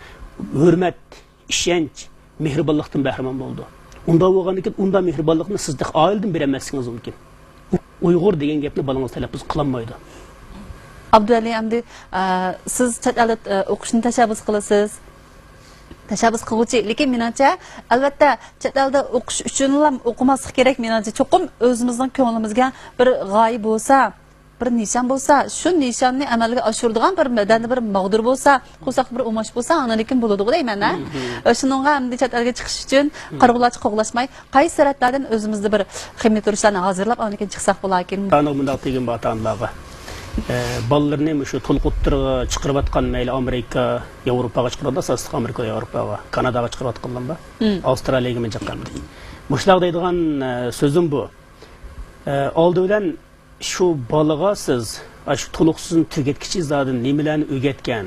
ھۆرمەت، ئىشەنچ، مېھرىبانلىقتىن بەھرىمەن بولىدۇ. ئۇنداق بولغاندىن كېيىن، ئۇنداق مېھرىبانلىقنى سىز تېخى ئائىلىدىن بېرەلمەسلىكىڭىز مۇمكىن. ئۇيغۇر دېگەن گەپنى بالىڭىز تەلەپپۇز قىلالمايدۇ. ئابدۇۋەلى، ئەمدى، ئە، سىز چەت ئەلدە، ئە، ئوقۇشنى تەشەببۇس قىلىسىز. تەشەببۇس قىلغۇچى، لېكىن مېنىڭچە، ئەلۋەتتە، چەت ئەلدە ئوقۇش ئۈچۈنلا ئوقۇماسلىق كېرەك، مېنىڭچە. چوقۇم ئۆزىمىزنىڭ كۆڭلىمىزگە بىر غايە بولسا، بىر نىشان بولسا، شۇ نىشاننى ئەمەلگە ئاشۇرىدىغان بىر بەدەندە بىر ماغدۇر بولسا، قورساقتا بىر ئۇماش بولسا، ئاندىن كېيىن بولىدىغۇ دەيمەن، ھە؟ شۇنىڭغا ئەمدى چەت ئەلگە چىقىش ئۈچۈن قارىغۇلارچە قوغلاشماي، قايسى سەرھەدلەردىن ئۆزىمىزدە بىر خىمىيە تۇرۇشلارنى ھازىرلاپ، ئاندىن كېيىن چىقساق بولاركىن؟ ئاتا-ئانا مۇنداق دېگەن بار ئاتا-ئانىلارغا. ئە، بالىلىرىنى مۇشۇ تولۇق ئوتتۇرىغا چىقىرىۋاتقان، مەيلى ئامېرىكا، ياۋروپاغا چىقىرىۋاتقان، ئاساسلىق ئامېرىكا، ياۋروپاغا، كاناداغا چىقىرىۋاتقانلارمۇ بار. ئاۋسترالىيەگە مىجىق ئەمدى. مۇشۇلار دەيدىغان، ئە، سۆزۈم بۇ. ئە، ئالدى بىلەن شۇ بالىغا سىز، ئاشۇ تولۇقسىزنى تۈگەتكۈچە زادى نېمىلەرنى ئۆگەتكەن؟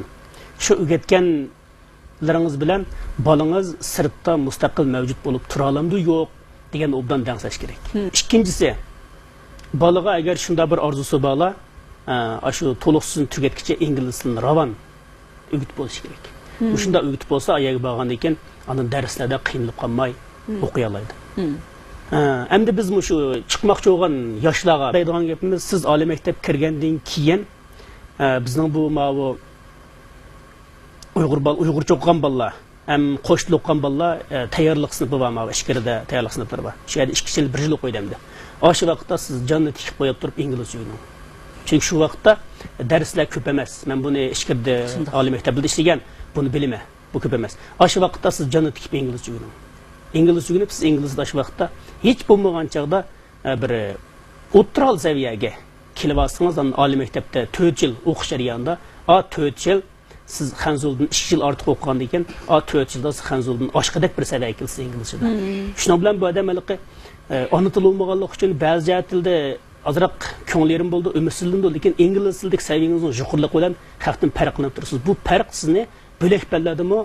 شۇ ئۆگەتكەنلىرىڭىز بىلەن بالىڭىز سىرتتا مۇستەقىل مەۋجۇت بولۇپ تۇرالامدۇ، يوق دېگەننى ئوبدان دەڭسەش كېرەك. مم. ئىككىنچىسى، بالىغا ئەگەر شۇنداق بىر ئارزۇسى بارلا، ئە، ئاشۇ تولۇقسىزنى تۈگەتكۈچە ئىنگلىز تىلىنى راۋان ئۆگىتىپ بولۇشى كېرەك. مۇشۇنداق ئۆگىتىپ بولسا، ئا يەرگە بارغاندىن كېيىن ئاندىن دەرسلەردە قىينىلىپ قالماي ئوقۇيالايدۇ. ھە، ئەمدى بىز مۇشۇ چىقماقچى بولغان ياشلارغا دەيدىغان گېپىمىز، سىز ئالىي مەكتەپكە كىرگەندىن كېيىن، ھە، بىزنىڭ بۇ ماۋۇ ئۇيغۇر بال-، ئۇيغۇرچە ئوقۇغان بالىلار ھەم قوش تىل ئوقۇغان بالىلار، ھە، تەييارلىق سىنىپى بار، ماۋۇ ئىچكىرىدە تەييارلىق سىنىپلىرى بار. شۇ يەردە ئىككى يىل، بىر يىل ئوقۇيدۇ ئەمدى. ئاشۇ ۋاقىتتا سىز جاننى تىكىپ قويۇپ تۇرۇپ ئىنگلىزچە ئۆگىنىڭ. چۈنكى شۇ ۋاقىتتا دەرسلەر كۆپ ئەمەس. مەن بۇنى ئىچكىرىدە ئالىي مەكتەپلەردە ئىشلىگەن، بۇنى بىلىمەن. بۇ كۆپ ئەمەس. ئاشۇ ۋاقىتتا سىز جاننى تىكىپ ئىنگلىزچە ئۆگىنىڭ. ئىنگلىزچە ئۆگىنىپ، سىز ئىنگلىزدا ئاشۇ ۋاقىتتا ھېچ بولمىغان چاغدا، ئە، بىر ئوتتۇرا سەۋىيەگە كېلىۋالسىڭىز، ئاندىن ئالىي مەكتەپتە تۆت يىل ئوقۇش جەريانىدا، ئا، تۆت يىل سىز خەنزۇدىن ئىككى يىل ئارتۇق ئوقۇغاندىن كېيىن، ئا، تۆت يىلدا سىز خەنزۇدىن ئاشقىدەك بىر سەۋىيەگە كېلىسىز ئىنگلىزچىدا. شۇنىڭ بىلەن بۇ ئادەم ھېلىقى، ئە، ئانا تىلى بولمىغانلىقى ئۈچۈن بەزى جەھەتلەردە ئازراق كۆڭلى يېرىم بولىدۇ، ئۈمىدسىزلىنىدۇ، لېكىن ئىنگلىز تىلىدىكى سەۋىيەڭىزنىڭ يۇقىرىلىقى بىلەن خەقتىن پەرقلىنىپ تۇرىسىز. بۇ پەرق سىزنى بۆلەك پەنلەردىمۇ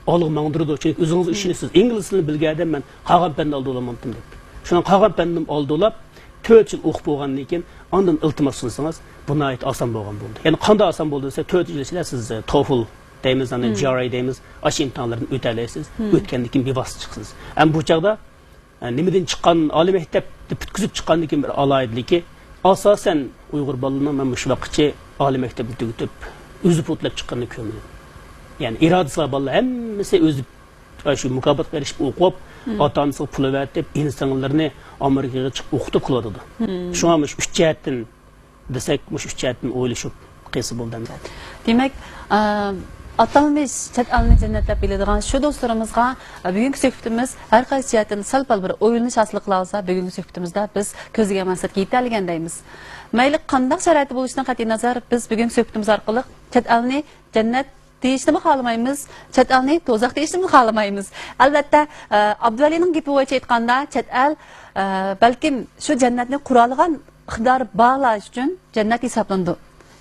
ئالغا ماڭدۇرىدۇ، چۈنكى ئۆزىڭىز ئىشىنىسىز. ئىنگلىز تىلىنى بىلگەن ئادەم مەن قالغان پەننى ئالدىلىمامتىم دەپ. شۇنىڭ قالغان پەننى ئالدىلاپ، تۆت يىل ئوقۇپ بولغاندىن كېيىن ئاندىن ئىلتىماس سۇنسىڭىز، بۇ ناھايىتى ئاسان بولغان بولدى. يەنى قانداق ئاسان بولدى دېسە، تۆت يىل ئىچىدە سىز، ئە، توفل دەيمىز، ئاندىن جي ئار ئاي دەيمىز، ئاشۇ ئىمتىھانلاردىن ئۆتەلەيسىز. ئۆتكەندىن كېيىن بىۋاسىتە چىقىسىز. ھەم بۇ چاغدا ئە، نېمىدىن چىققان، ئالىي مەكتەپنى پۈتكۈزۈپ چىققاندىن كېيىن بىر ئالاھىدىلىكى، ئاساسەن ئۇيغۇر بالىلىرىنىڭ مانا مۇشۇ ۋاقىتقىچە ئالىي مەكتەپنى تۈگىتىپ، ئۆزى پۇل تۆلەپ چىققىنىنى كۆرمىدىم. يەنى ئىرادىسى بار بالىلار ھەممىسى ئۆزى شۇ مۇكاپاتقا ئېرىشىپ ئوقۇپ، ئاتا-ئانىسىغا پۇل ئەۋەتىپ، ئىنى-سىڭىللىرىنى ئامېرىكىغا چىقىپ ئوقۇتۇپ قىلىۋاتىدۇ. شۇڭا مۇشۇ ئۈچ جەھەتتىن دېسەك، مۇشۇ ئۈچ جەھەتتىن ئويلىشىپ قىلسا بولدى ئەمدى. دېمەك، ئا، ئاتالمىش چەت ئەلنى جەننەت دەپ بىلىدىغان شۇ دوستلىرىمىزغا، ئا، بۈگۈنكى سۆھبىتىمىز ھەر قايسى جەھەتتىن سەل پەل بىر ئويلىنىش ھاسىل قىلالىسا، بۈگۈنكى سۆھبىتىمىزدە بىز كۆزلىگەن مەقسەتكە يېتەلىگەن دەيمىز. مەيلى قانداق شارائىتتا بولۇشىدىن قەتئىينەزەر، بىز بۈگۈنكى سۆھبىتىمىز ئارقىلىق چەت ئەلنى جەننەت دېيىشنىمۇ خالىمايمىز، چەت ئەلنى دوزاخ دېيىشنىمۇ خالىمايمىز. ئەلۋەتتە، ئە، ئابدۇۋەلىنىڭ گېپى بويىچە ئېيتقاندا، چەت ئەل، ئە، بەلكىم شۇ جەننەتنى قۇرالىغان ئىقتىدارى بارلار ئۈچۈن جەننەت ھېسابلىنىدۇ.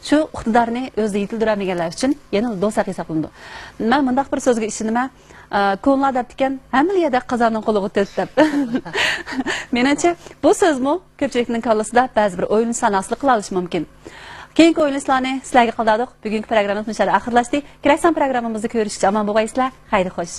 شۇ ئىقتىدارنى ئۆزىدە يېتىلدۈرەلمىگەنلەر ئۈچۈن يەنىلا دوزاخ ھېسابلىنىدۇ. مەن مۇنداق بىر سۆزگە ئىشىنىمەن، ئە، كونىلار دەپتىكەن، ھەممىلا يەردە قازاننىڭ قولىغا تۆت دەپ. مېنىڭچە، بۇ سۆزمۇ كۆپچىلىكنىڭ كاللىسىدا بەزى بىر ئويلىنىشلارنى ھاسىل قىلالىشى مۇمكىن. كېيىنكى ئويلىنىشلارنى سىلەرگە قالدۇردۇق. بۈگۈنكى پروگراممىمىز مۇشۇ يەردە ئاخىرلاشتى. كېلەسى پروگراممىمىزدا كۆرۈشكىچە ئامان بولغايسىلەر. خەير خوش.